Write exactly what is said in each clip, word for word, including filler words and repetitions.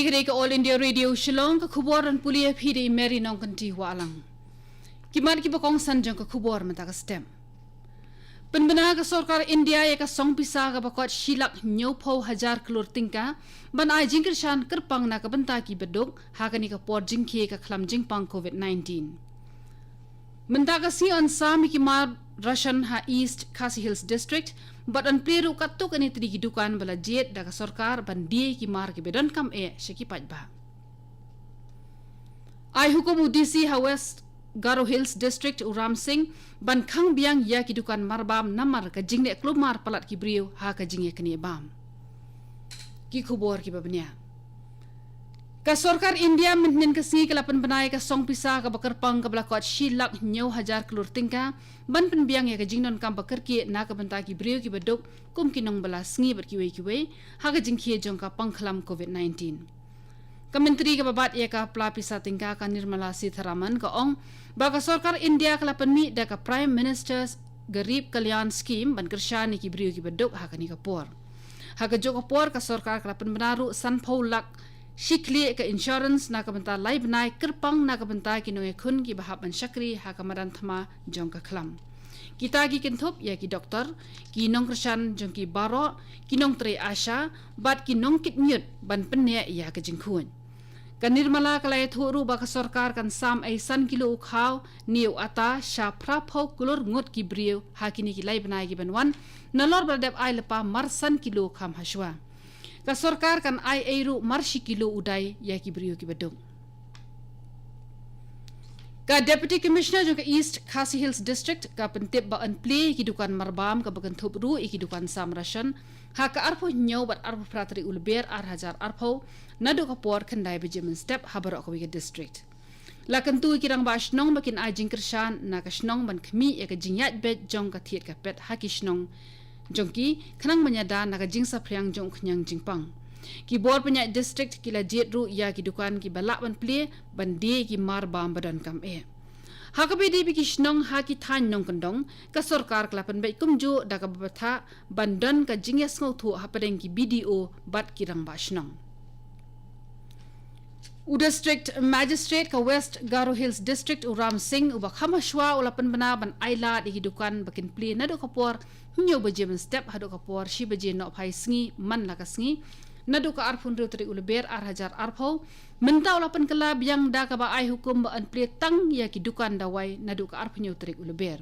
Kane ka All India Radio Shillong, ka khubor ban pule ïa phi da i Mary Nongkynti Wahlang. Ki mat kiba kongsan jong ka khubor mynta ka step. Pynbna ka sorkar India ïa ka song pisa kaba kot shi lak hynñiewphew hajar klur tyngka ban ai jingkyrshan kyrpang na ka bynta kiba duk ha kane ka por jingkhie ka khlam jingpang covid nineteen. Mynta ka sngi yn sam ïa ki mar ration ha East Khasi Hills District bad yn plie ruh katto katne tylli ki dukan ba la jied da ka sorkar ban die ïa ki mar kiba donkam eh sha ki paidbah. Ai hukum u D C ha West Garo Hills District u Ram Singh ban khang biang ïa ki dukan marbam namar ka jingleh klumar palat ki briew ha ka jingïaknieh bam. Ki khubor kiba bniah. Ka sorkar India mynhynnin ka sngi ka la pynbna ïa ka song pisa kaba kyrpang kaba la kot shi lak hynñiew hajar klur tyngka ban pynbiang ïa ka jingdonkam ba kyrkieh na ka bynta ki briew kiba duk kum ki nongbylla sngi bad kiwei kiwei ha ka jingkhie jong ka pangkhlam covid nineteen. Ka Myntri kaba bat ïa ka pla pisa tyngka ka Nirmala Sitharaman ka ong ba ka sorkar India ka la pynmih da ka Prime Minister's Garib Kalyan Scheme ban kyrshan ïa ki briew kiba duk ha kane ka por. Ha kajuh ka por ka sorkar ka la pynbna ruh sanphew lak shi khlieh ka insurance na ka bynta lai bnai kyrpang na ka bynta ki nongïakhun kiba hap ban shakri ha ka madan thma jong ka khlam. Kita ki kynthup ïa ki doktor, ki nongkyrshan jong ki baroh, ki nongtrei ASHA bad ki nongkit ñiut ban pynïaid ïa ka jingkhuid. Ka Nirmala ka la ïathuh ruh ba ka sorkar kan sam ei san kilo u khaw ne u ata sha phraphew klur ngut ki briew ha kine ki lai bnai kiban wan, nalor ba la dep ai lypa mar san kilo kham hashwa. Ka sorkar kan ai ei ruh mar shi kilo u dai ïa ki briew kiba duk. Ka Deputy Commissioner jong ka East Khasi Hills District ka pyntip ba yn plie ïa ki dukan marbam kaba kynthup ruh ïa ki dukan sam ration ha ka arphew hynñiew bad arphew phra tarik u Lber ar hajar arphew naduh ka por khyndai baje mynstep ha baroh kawei ka district. La kyntu ïa ki rangbah shnong ba kin ai jingkyrshan na ka shnong ban khmih ïa ka jingïaid beit jong ka thied ka pet ha ki shnong jong ki khnang ban ïada na ka jingsaphriang jong u khñiang jingpang. Ki bor pynïaid district ki la jied ruh ïa ki dukan kiba lah ban plie ban die ïa ki marbam ba donkam eh. Ha kaba ïadei bad ki shnong ha ki thaiñ nongkyndong, ka sorkar ka la pynbeit kumjuh da kaba bthah ban don ka jingïasngewthuh hapdeng ki B D O bad ki rangbah shnong. U District Magistrate ka West Garo Hills District u Ram Singh uba kham hashwa u la pynbna ban ai lad ïa ki dukan ba kin plie naduh ka por hynñiew baje mynstep haduh ka por shi baje nohphai sngi man la ka sngi naduh ka arphew hynriew tarik u Lber ar hajar arphew. Mynta u la pynkylla biang da kaba ai hukum ba yn plie tang ïa ki dukan dawai naduh ka arphew hynñiew tarik u Lber.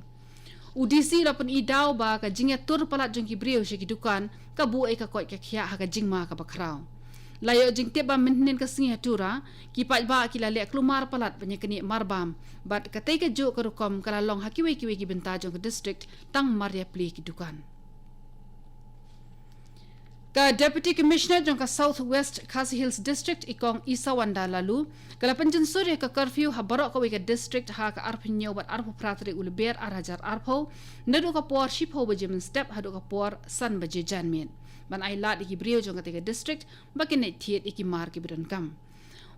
U D C u la pyni daw ba ka jingïatur palat jong ki briew sha ki dukan ka buh ïa ka koit ka khiah ha ka jingma kaba khraw. La ïoh jingtip ba mynhynnin ka sngi ha Tura ki paidbah ki la leh klumar palat ban ïaknieh marbam bad katei kajuh ka rukom ka la long ha kiwei kiwei ki bynta jong ka district tang mar ïa plie ki dukan. Ka Deputy Commissioner jong ka South West Khasi Hills District i Kong Isawanda Laloo ka la pynjynsur ïa ka curfew ha baroh kawei ka district ha ka arphew hynñiew bad arphew phra tarik u Lber ar hajar arphew naduh ka por shiphew baje mynstep haduh ka por san baje janmiet ban ai lad ïa ki briew jong katei ka district ba kin leit thied ïa ki mar kiba donkam.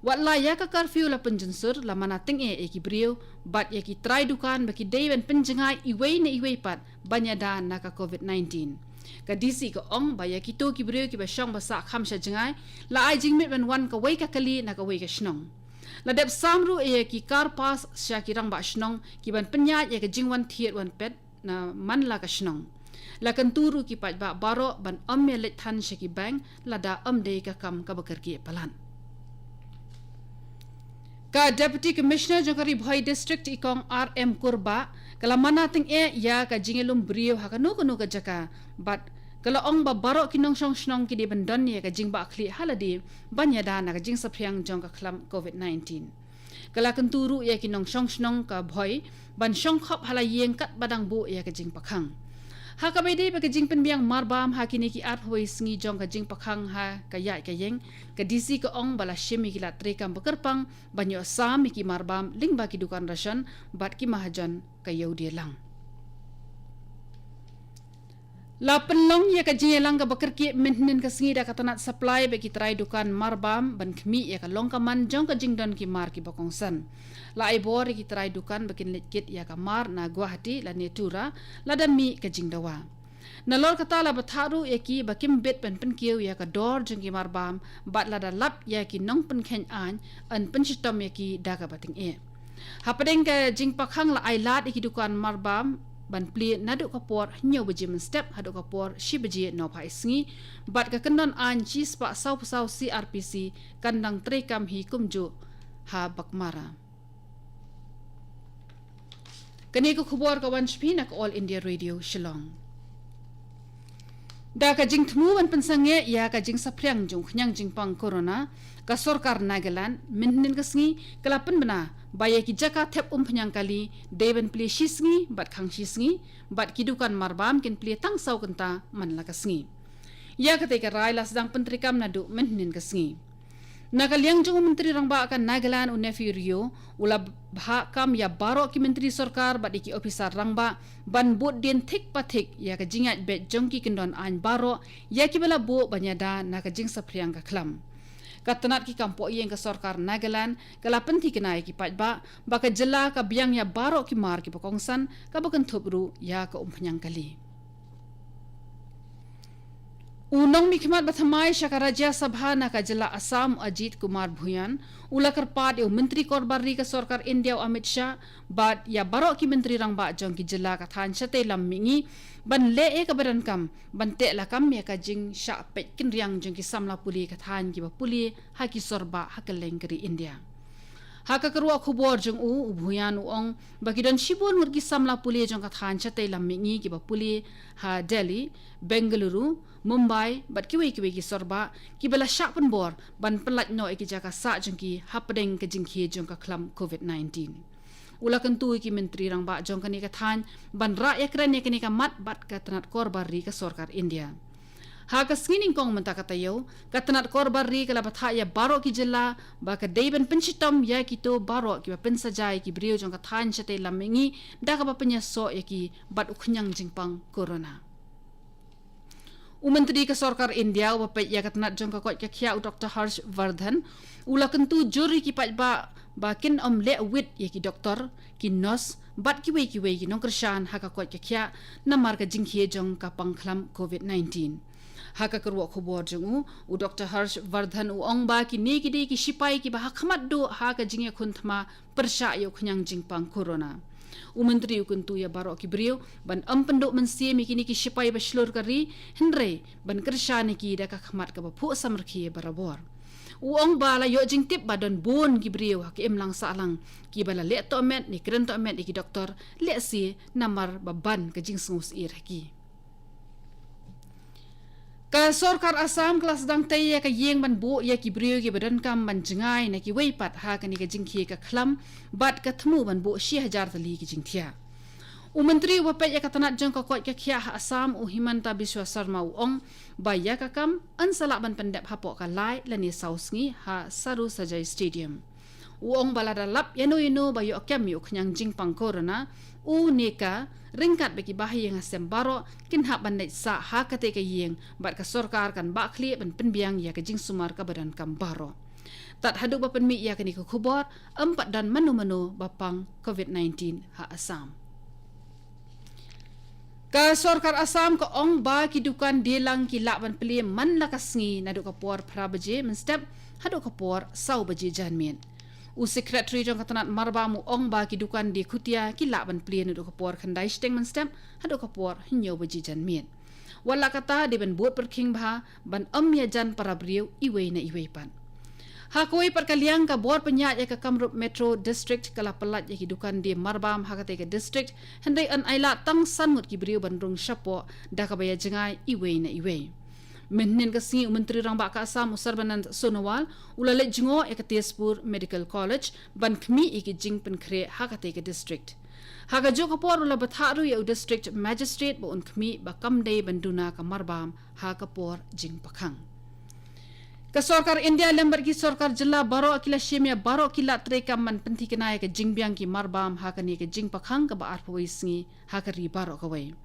Wat la ïa ka curfew la pynjynsur la mana tyngeh ïa ki briew bad ïa ki trai dukan ba ki dei ban pynjngai iwei na iwei pat ban ïada na ka covid nineteen. Ka D C ka ong ba ïa kito ki briew kiba shong ba sah kham sha jngai la ai jingmut ban wan kawei ka kali na kawei ka shnong. La dep sam ruh ïa ki car pass sha ki rangbah shnong kiban pynïaid ïa ka jingwan thied wan pet na man la ka shnong. La kyntu ruh ki paidbah baroh ban ym ïa leit than sha ki bank lada ym dei ka kam kaba kyrkieh palat. Ka Deputy Commissioner jong ka Ri Bhoi District i Kong R M Kurbah ka la mana tyngeh ïa ka jingïalum briew ha kano kano ka jaka bad ka la ong ba baroh ki nongshong shnong ki dei ban don ïa ka jingbahkhlieh ha lade ban ïada na ka jingsaphriang jong ka khlam covid nineteen. Ka la kyntu ruh ïa ki nongshong shnong ka Bhoi ban shong khop ha la ïing katba dang buh ïa ka jingpakhang. Ha kaba ïadei bad ka jingpynbiang marbam ha kine ki arphew wei sngi jong ka jingpakhang ha ka ïaid ka ïeng, ka D C ka ong ba la shim ïa ki lad treikam ba kyrpang ban ïoh sam ïa ki marbam lyngba ki dukan ration bad ki mahajon ka ïew die lang. La pynlong ïa ka jingïalang kaba kyrkieh mynhynnin ka sngi da ka tnat supply bad ki trai dukan marbam ban khmih ïa ka long ka man jong ka jingdon ki mar kiba kongsan. La ai bor ïa ki trai dukan ba kin leit kit ïa ka mar na Guwahati lane Tura lada mih ka jingdawa. Nalor kata la bthah ruh ïa ki ba kim bit ban pynkiew ïa ka dor jong ki marbam bad lada lap ïa ki nongpynkheiñ aiñ yn pynshitom ïa ki da kaba tyngeh. Hapdeng ka jingpakhang la ai lad ïa ki dukan marbam ban plie naduh ka por hynñiew baje mynstep haduh ka por shi baje nohphai sngi bad ka kyndon aiñ shispah sawphew saw C R P C kan dang treikam hi kumjuh ha Baghmara. Kane ka khubor ka wan sha phi na ka All India Radio Shillong. Da ka jingthmu ban pynsangeh ïa ka jingsaphriang jong u khñiang jingpang corona, ka sorkar Nagaland mynhynnin ka sngi ka la pynbna ba ïa ki jaka thep umphniang kali dei ban plie shi sngi bad khang shi sngi bad ki dukan marbam kin plie tang saw kynta man la ka sngi. Ïa katei ka rai la sdang pyntreikam naduh mynhynnin ka sngi. Na ka liang jong u Myntri Rangbah ka Nagaland u Neiphiu Rio, u la bhah kam ïa baroh ki myntri sorkar bad ïa ki ophisar rangbah ban bud dien thik pa thik ïa ka jingïaid beit jong ki kyndon aiñ baroh ïa kiba la buh ban ïada na ka jingsaphriang ka khlam. Ka tnat ki kam pohïing ka sorkar Nagaland ka la pynthikna ïa ki paidbah ba ka jylla ka biang ïa baroh ki mar kiba kongsan, kaba kynthup ruh ïa ka umphniang kali. U nongmihkhmat ba thymmai sha ka Rajya Sabha na ka jylla Assam, Ajit Kumar Bhuyan, u la kyrpad ïa u Myntri Korbar Ri ka Sorkar India u Amit Shah bad ïa baroh ki Myntri Rangbah jong ki jylla ka thaiñ shatei lam mihngi ban leh ïa kaba donkam ban teh lakam ïa ka jingshah peit kynriang jong ki samla pule ka thaiñ kiba pule ha ki sorbah ha kylleng ka ri India. Ha ka kyrwoh khubor jong u, u Bhuyan u ong ba ki don shibun ngut ki samla pule jong ka thaiñ shatei lam mihngi kiba pule ha Delhi, Bengaluru, Mumbai bad kiwei kiwei ki sorbah kiba la shah pynbor ban pynlait noh ïa ki jaka sah jong ki hapdeng ka jingkhie jong ka khlam covid nineteen. U la kyntu ïa ki Myntri Rangbah jong kane ka thaiñ ban rah ïakren ïa kane ka mat bad ka tnat Korbar Ri ka Sorkar India. Ha ka sngi nyngkong mynta ka taïew, ka tnat Korbar Ri ka la bthah ïa baroh ki jylla ba ka dei ban pynshitom ïa kito baroh kiba pynsaja ïa ki briew jong ka thaiñ shatei lam mihngi da kaba pynïasoh ïa ki bad u khñiang jingpang corona. U Myntri ka Sorkar India uba peit ïa ka tnat jong ka koit ka khiah u Doktor Harsh Vardhan u la kyntu jur ïa ki paidbah ba kin ym leh wit ïa ki doktor, ki nurse bad kiwei kiwei ki nongkyrshan ha ka koit ka khiah namar ka jingkhie jong ka pangkhlam covid nineteen. Ha ka kyrwoh khubor jong u, u Doktor Harsh Vardhan u ong ba kine ki dei ki shipai kiba ha khmat duh ha ka jingïakhun thma pyrshah ïa u khñiang jingpang corona. U Myntri u kyntu ïa baroh ki briew ban ym pynduh mynsiem ïa kine ki shipai ba shlur ka ri, hynrei ban kyrshan ïa ki da ka khmat kaba phuh samrkhie barabor. U ong ba la ïoh jingtip ba don bun ki briew ha ka imlang sahlang kiba la leh tohmet ne kren tohmet ïa ki doktor, lehse namar ba ban ka jingsngewsyier ha ki. Ka Sorkar Assam ka la sdang tei ïa ka ïing ban buh ïa ki briew kiba donkam ban jngai na kiwei pat ha kane ka jingkhie ka khlam bad ka thmu ban buh shi hajar tylli ki jingthiah. U Myntri uba peit ïa ka tnat jong ka koit ka khiah ha Assam u Himanta Biswa Sarma u ong ba ïa ka kam yn sa lah ban pyndep hapoh ka lai lane saw sngi ha Sarusajai Stadium. U ong ba lada lap ïano ïano ba ïoh kem ïa u khñiang jingpang corona, u ne ka, ryngkat bad ki bahaïing hasem baroh, kin hap ban leit sah ha katei ka ïing bad ka sorkar kan bah khlieh ban pynbiang ïa ka jingsumar kaba donkam baroh. Tad haduh ba pynmih ïa kane ka khubor, ym pat don mano mano ba pang covid nineteen ha Assam. Ka Sorkar Assam ka ong ba ki dukan die lang ki lah ban plie man la ka sngi naduh ka por phra baje mynstep haduh ka por saw baje janmiet. U Secretary jong ka tnat marbam u ong ba ki dukan die khutia ki lah ban plie naduh ka por khyndai shiteng mynstep haduh ka por hynñiew baje janmiet. Wat la kata dei ban bud pyrkhing bha ban ym ïajan para briew iwei na iwei pat. Ha kawei pat ka liang, ka bor pynïaid ïa ka Kamrup Metro District ka la pyllait ïa ki dukan die marbam ha katei ka district, hynrei yn ailad tang san ngut ki briew ban rung shapoh da kaba ïa jngai iwei na iwei. Mynhynnin ka sngi u Myntri Rangbah ka Assam u Sarbanand Sonowal u la leit jngoh ïa ka Tezpur Medical College ban khmih ïa ki jingpynkhreh ha katei ka district. Ha kajuh ka por u la bthah ruh ïa u District Magistrate ba un khmih ba kam dei ban duna ka marbam ha ka por jingpakhang. Ka sorkar India lem bad ki sorkar jylla baroh ki la shim ïa baroh ki lad treikam ban pynthikna ïa ka jingbiang ki marbam ha kane ka jingpakhang kaba arphew wei sngi ha ka ri baroh kawei.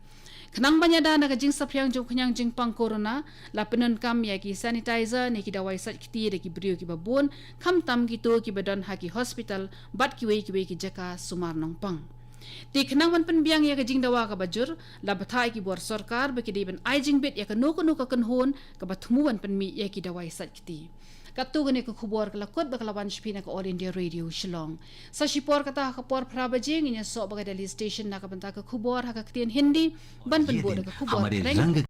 Khnang ban ïada na ka jingsaphriang jong u khñiang jingpang corona, la pyndonkam ïa ki sanitizer ne ki dawai sait kti da ki briew kiba bun, khamtam kito kiba don ha ki hospital bad kiwei kiwei ki jaka sumar nongpang. Te khnang ban pynbiang ïa ka jingdawa kaba jur, la bthah ïa ki bor sorkar ba ki dei ban ai jingbit ïa kano kano ka kynhun kaba thmu ban pynmih ïa ki dawai sait kti. Katto katne ka khubor ka la kut ba ka la wan sha phi na ka All India Radio Shillong. Sa shipor kata ha ka por phra baje ngin ïasoh bad ka Delhi Station na ka bynta ka khubor ha ka ktien Hindi, ban pynbud da ka khubor phareng.